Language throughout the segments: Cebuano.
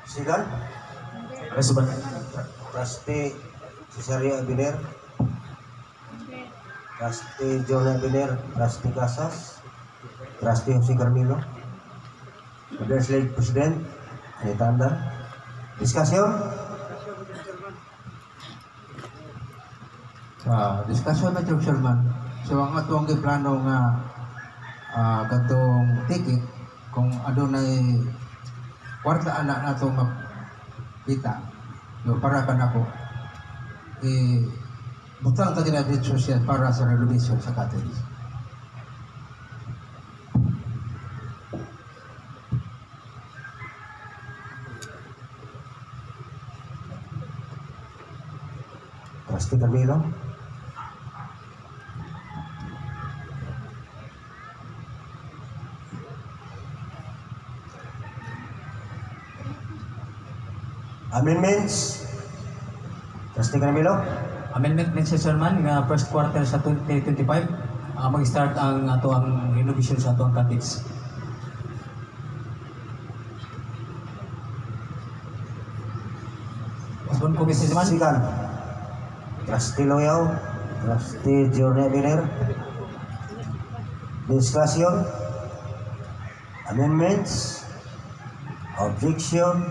Second, Resuban. Trustee Cesario Abiner, Trustee John Abiner, Trustee Casas, Trustee Jose Carmilo, Legislative President, Anitanda. Discussion? Sa discussion na, Mr. Chairman, so ang atong giplano nga katong ticket kung adunay kwarta ana nato makita. So para kanako eh butang ta dinha dito siya para sa renovation sa cottage. Trustee Carmilo. Amendments? Trustee Carmilo? Amendment, Mr. Chairman, nga first quarter sa 2025, mag-start ang ato ang renovation sa ato ang cottage. Respond ko, Mr. Chairman. Second, Trustee Loyao, Trustee Johnny Abiner. Discussion? Amendments? Objection?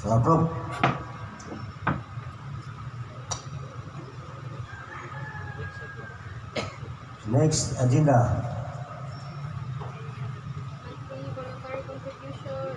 So approve. Next agenda. Monthly voluntary contribution.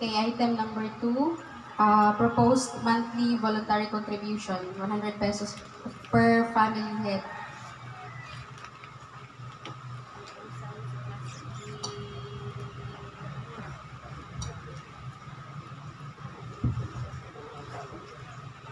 Okay, item number 2, proposed monthly voluntary contribution, 100 pesos per family head.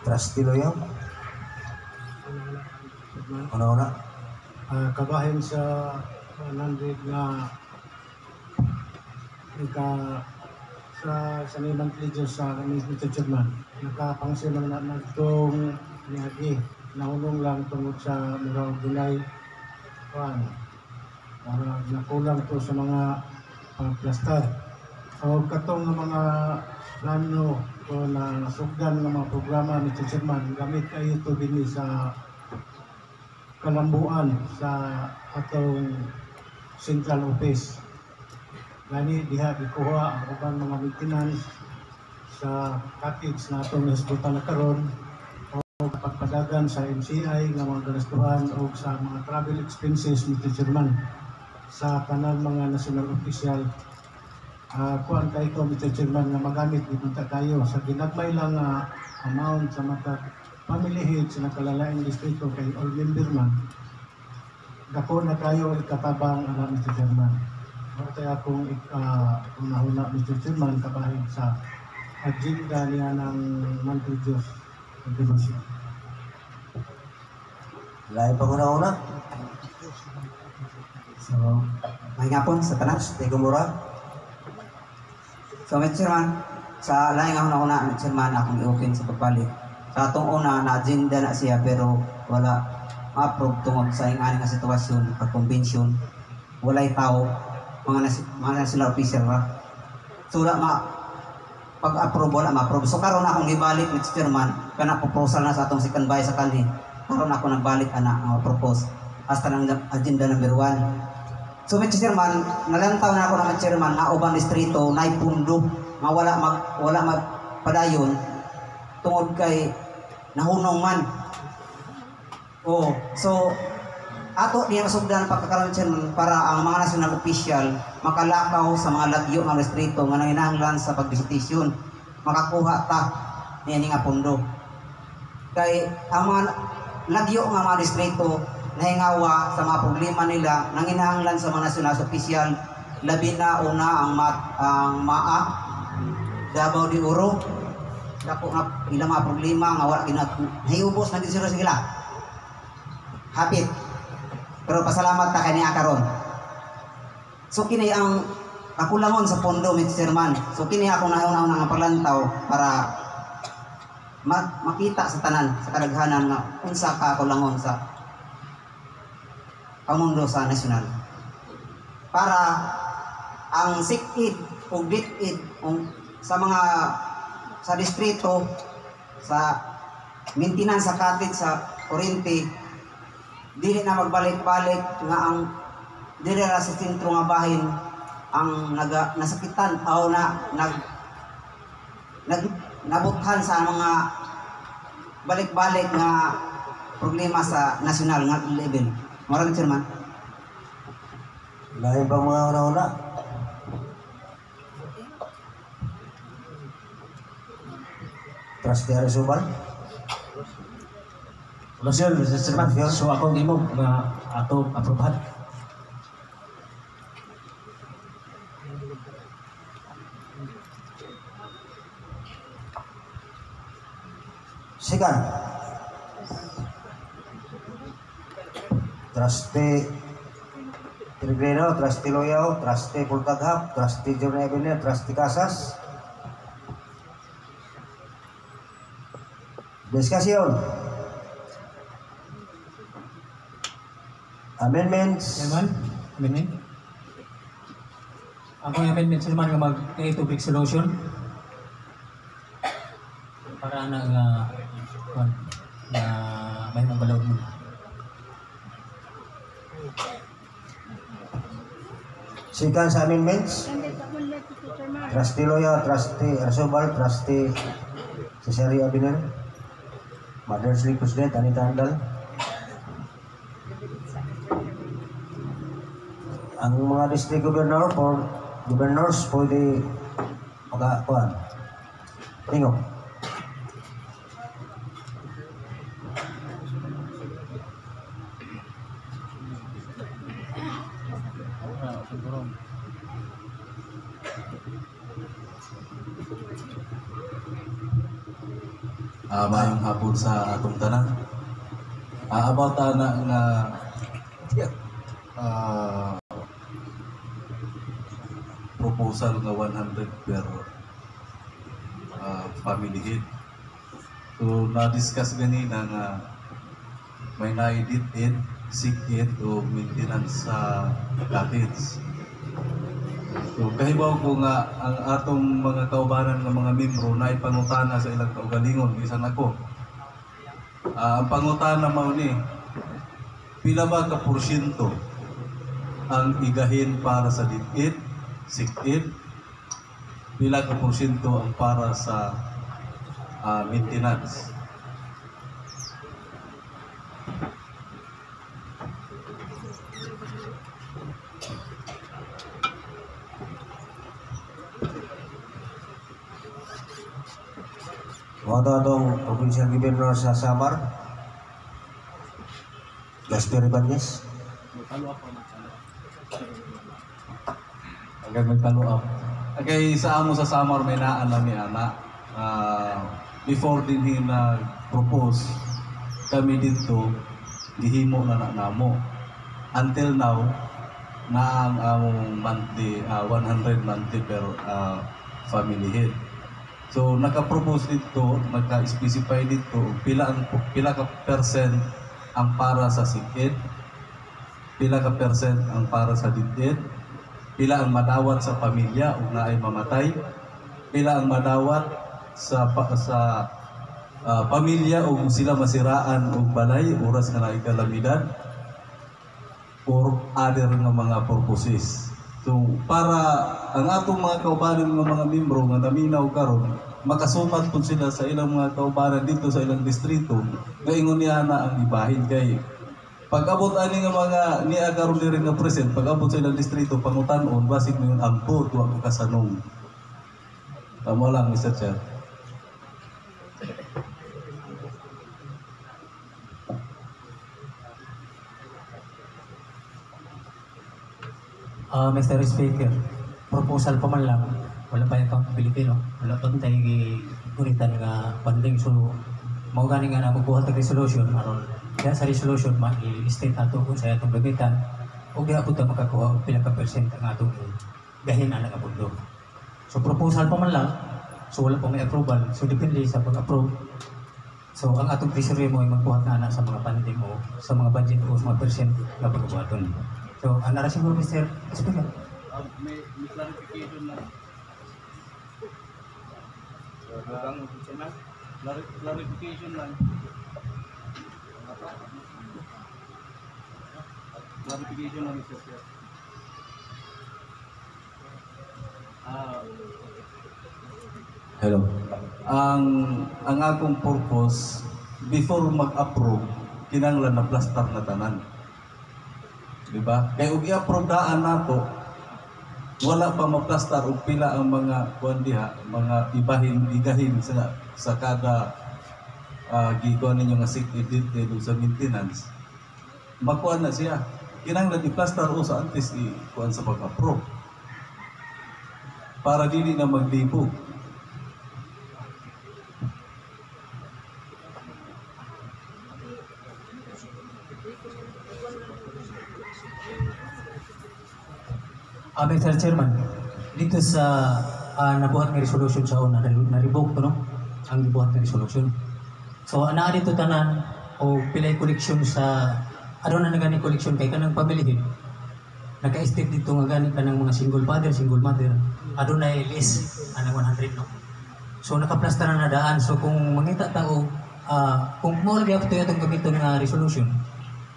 Trustee Loyao. Una-una. Kabahin sa 100 nga ika sa ni monthly dues sa Mr. Chairman, nakapangsiman na nagtong niagi, nahunong lang tungod sa murag dunay kuan para nakulang to sa mga pagplastar o katong nga mga plano o na sugdan nga mga programa, Mr. Chairman. Gamit kayo to dinhi sa kalambuan sa atong central office. Gani diha gikuha ang uban mga maintenance sa cottage na atong nasgutan na karon o pagpadagan sa MCI nga mga ganastuhan o sa mga travel expenses, Mr. Chairman, sa tanan mga national official. Kuan kay ko, Mr. Chairman, nga magamit gid unta kayo sa ginagmay lang nga amount sa matag family head sa nakalalaing distrito kay all member man, dako na kayo ikatabang ana, Mr. Chairman. Mao tay akong unahuna, Mr. Chairman, kabahin sa agenda niya ng monthly dues contribution. Lain pang una-una. So, may hapon sa tanan. Trustee Gumura. So, Mr. Chairman, sa laing ako na una, Mr. Chairman, akong i-open sa pagbalik. Sa atong una, na agenda na siya pero wala ma-approve tungod sa ing-ani nga sitwasyon pag convention. Walay tao, mga national official ra. So, wala ma pag-approve, wala ma-approve. So, karon akong gibalik, Mr. Chairman, kana proposal na sa atong second vice sa kanhi. Karon ako nagbalik ana ang propose hasta ng agenda number 1. So, Mr. Chairman, nalantaw na ako ng Mr. Chairman nga ubang distrito naay pundo nga wala magpadayon tungod kay nahunong man. Oh, so ato niya masugdan pagkakaroon, Chairman, para ang mga national official makalakaw sa mga lagyo nga distrito nga nanginahanglan sa pagbisitasyon, makakuha ta niya nga pundo. Kay ang mga lagyo nga mga distrito nahingawa sa mga problema nila nanginahanglan sa mga national official, labi na una ang MAA Davao de Oro, dako nga ilang mga problema nga wala nahiubos na gid sila sila hapit, pero pasalamat ta kay niya karon. So kini ang kakulangon sa pondo, Mr. Chairman. So kini akong nauna-una nga paglantaw para makita sa tanan, sa kadaghanan nga unsa ka kakulangon sa pamundo sa nasyonal. Para ang sick aid o death aid sa mga sa distrito, sa maintenance sa cottage sa kuryente, dili na magbalik-balik nga ang dili ra sa sentro nga bahin ang nasakitan o na nag nag nabuthan sa mga balik-balik nga problema sa national nga level. Maraming Chairman. Lain bang mga una-una? Trustee Arizobal? Motion, Mr. Chairman. Motion. So akong imo nga ato aprobahan. Second. Trustee Peregrino, Trustee Loyao, Trustee Pultaghap, Trustee John Ebener, Trustee Casas. Discussion. Amendments. Chairman, amendment. Ako yung amendment, Chairman, nga mag-create of solution para na nga kuan na may mong balaod mo. Second sa amendments. Trustee Loyao, Trustee Arzobal, Trustee Cesario Abiner, Mother's League President Anita Andal. Ang mga district governor for governors pwede makakuan. Tingog. Maayong hapon sa atong tanan. About ana nga proposal nga 100 per family head. So na-discuss ganina nga may na-edit aid, sick aid o maintenance sa cottage. So kahibaw ko nga ang atong mga kaubanan nga mga membro na ipangutana sa ilang kaugalingon bisan ako. Ang pangutana mao ni pila ba ka porsyento ang igahin para sa DepEd, sick aid, pila ka porsyento ang para sa maintenance. Mao atong provincial governor sa Samar, Gasper Ibanez. Agad mag-follow up. Okay, sa amo sa Samar may naan na mi ana. Before din hi nag-propose kami dito, gihimo na na namo. Until now, na ang among monthly, 100 monthly per family head. So naka-propose dito, naka-specify dito pila ka percent ang para sa sick aid, pila ka percent ang para sa DepEd, pila ang madawat sa pamilya ug naay mamatay, pila ang madawat sa pamilya ug sila masiraan og balay oras nga naay kalamidad or other nga mga purposes. So para ang atong mga kaubanan nga mga membro nga naminaw karon makasumat pud sila sa ilang mga kaubanan dito sa ilang distrito nga ingon niya na ang ibahin kay pag-abot ani nga mga niya karon diri nga present, pag-abot sa ilang distrito pangutan-on basig moingon ambot wa ko kasanong. Tama lang, Mr. Chair. Mr. Speaker, proposal pa man lang, wala pa yung accountability, no? Wala pa tayo gunitan nga funding. So, mao gani nga na magbuhat og resolution aron kaya sa resolution ma-state nato kung sa atong gamitan Ug diha pud ta makakuha og pila ka percent ang atong gahin ana nga pondo. So proposal pa man lang, so wala pa may approval. So depende sa pag-approve. So ang atong treasury mo ay magbuhat na ana sa mga funding o sa mga budget o sa mga percent nga pagbuhaton. So ana ra siguro, Mr. Speaker. May clarification lang. Clarification lang. Clarification lang, Mr. Chair. Ah, hello. Ang akong purpose before mag-approve, kinahanglan na plaster na tanan. Di ba? Kay og i-approve daan nato, wala pa maplastar og pila ang mga kuan diha, mga ibahin igahin sa kada gikuan ninyo nga sick edit ug sa maintenance. Makuan na siya. Kinahanglan i-plaster o sa antes i kuan sa pag-approve. Para dili na maglibog. Mr. Chairman, dito sa nabuhat nga resolution sa una, na-revoke to, no? Ang gibuhat nga resolution. So, ana dito tanan o pilay collection sa aduna na gani collection kay kanang pamilya. Naka-state dito nga gani kanang mga single father, single mother. Aduna list anang 100, no. So nakaplasta na daan. So kung mangita ta og kung mo lagi to atong gamiton nga resolution,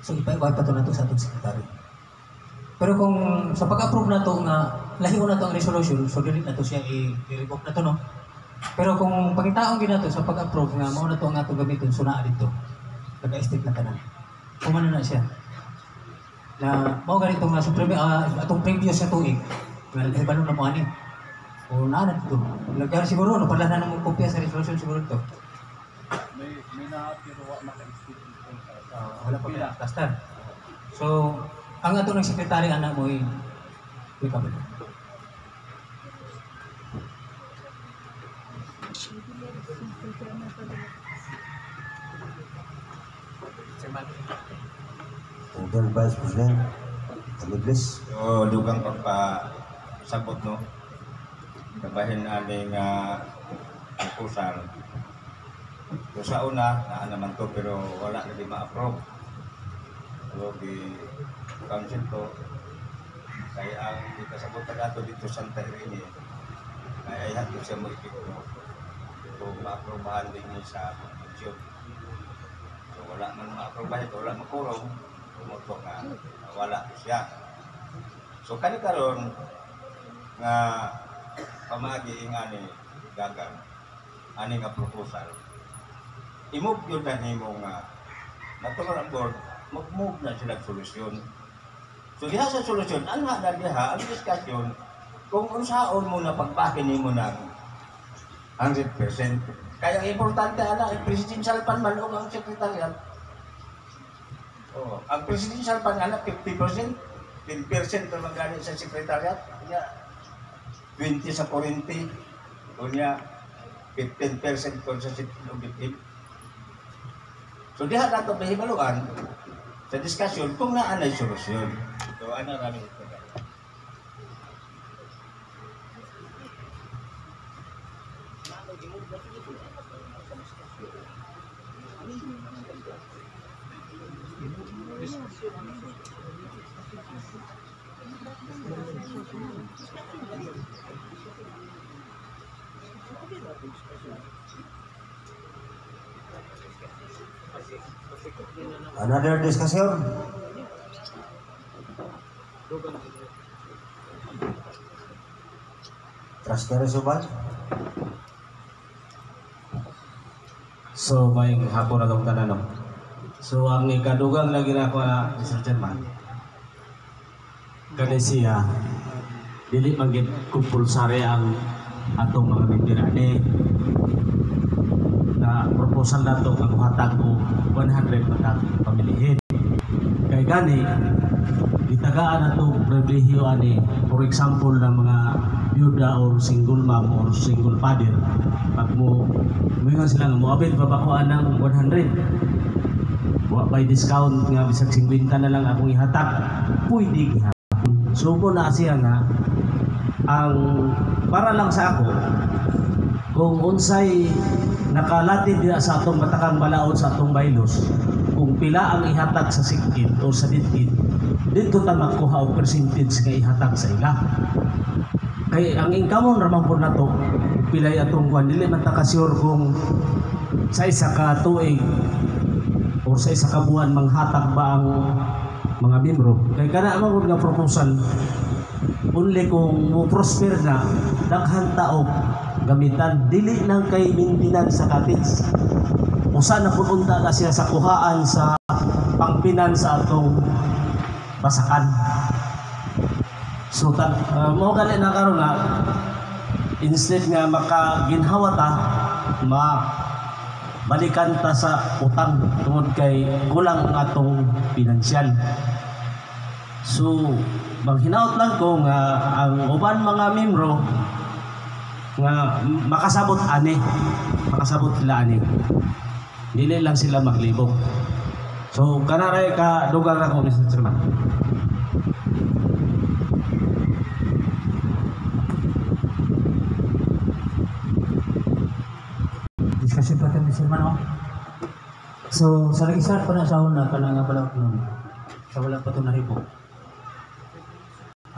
so ipaiway pa to nato sa atong secretary. Pero kung sa pag-approve na to nga lahi na to ang resolution, so dili na to siya i-revoke na to, no. Pero kung pangitaon gyud nato sa pag-approve nga mao na to ang atong gamiton, so naa dito. Naka-state na tanan. Kumano na siya. Na mao ganito nga sa atong previous sa tuig, nga nahibalo na mo ani. O naa na dito. Nagkar siguro no padala na mo kopya sa resolution siguro to. May na pero wa maka-state dito. Wala pa kaya plaster. So ang ato ng sekretary anak mo ay may kabalo. Third Vice President, Amibles. So, dugang pagpasabot, no? Kabahin aning proposal. So, sa una, naa naman to, pero wala lagi ma-approve. So, gi-council to. Kaya ang ikasabot na nato dito sa Santa Irene, ay ay hatod siya mo epekto kung ma-aprobahan din niya sa convention. So, wala man ma-aprobahan, wala makurong, tumuto nga wala to siya. So kani karon nga pamagi nga ni gagang ani nga proposal, i-move yun na nimo nga natural ang board, mag-move na sila solusyon. So diha sa solusyon, ang na diha ang discussion kung unsaon mo na pagbahin nimo ng 100%. Kaya ang importante ana ang presidential pan man og ang secretariat. Oh, ang presidential pan ana 50%, 10% naman gani sa secretariat, nya 20 sa 40, unya 15% kon sa DFM. So diha nato mahibaluan sa discussion kung naa nay solusyon. So ana rami ito. Another discussion? Trustee Subal? So, may hapon na itong tanan, no? So, ang ikadugang lagi na ako na, Mr. Chairman, kani siya, dili man gid compulsory ang atong mga member ani na proposal nato nga muhatag og 100 matag pamilihin. Kay gani gitagaan nato pribilehiyo ani, for example ng mga byuda or single mom or single father, pag mo muingon sila nga moabit pa ba ko anang 100, Wa by discount nga bisag 50 na lang akong ihatag, pwede gihapon. So mo na siya nga ang para lang sa ako, kung unsay nakalatid diha sa atong batakang balaod sa atong bylaws, kung pila ang ihatag sa SICKID o sa DepEd, dito ta makuha og percentage nga ihatag sa ila. Kay ang income ra man pud nato, pilay atong kuan, dili man ta ka sure kung sa isa ka tuig or sa isa ka buwan manghatag ba ang mga membro. Kay kana man gud nga proposal, only kung mo prosper na daghan tao gamitan, dili lang kay maintenance sa cottage. Usa na pud unta na siya sa kuhaan sa pangpinan sa atong basakan. So mao gali na karon nga instead nga makaginhawa ta, ma balikan ta sa utang tungod kay kulang ang atong pinansyal. So manghinaot lang ko nga ang uban mga membro nga makasabot ani, makasabot sila ani, dili lang sila maglibog. So kanaray ka dugang ako, Mr. Chairman. Discussion pa tayo, Mr. Chairman, no? So sa nag-start pa na sa una kanang nga balaod nun, sa wala pa ito naribok.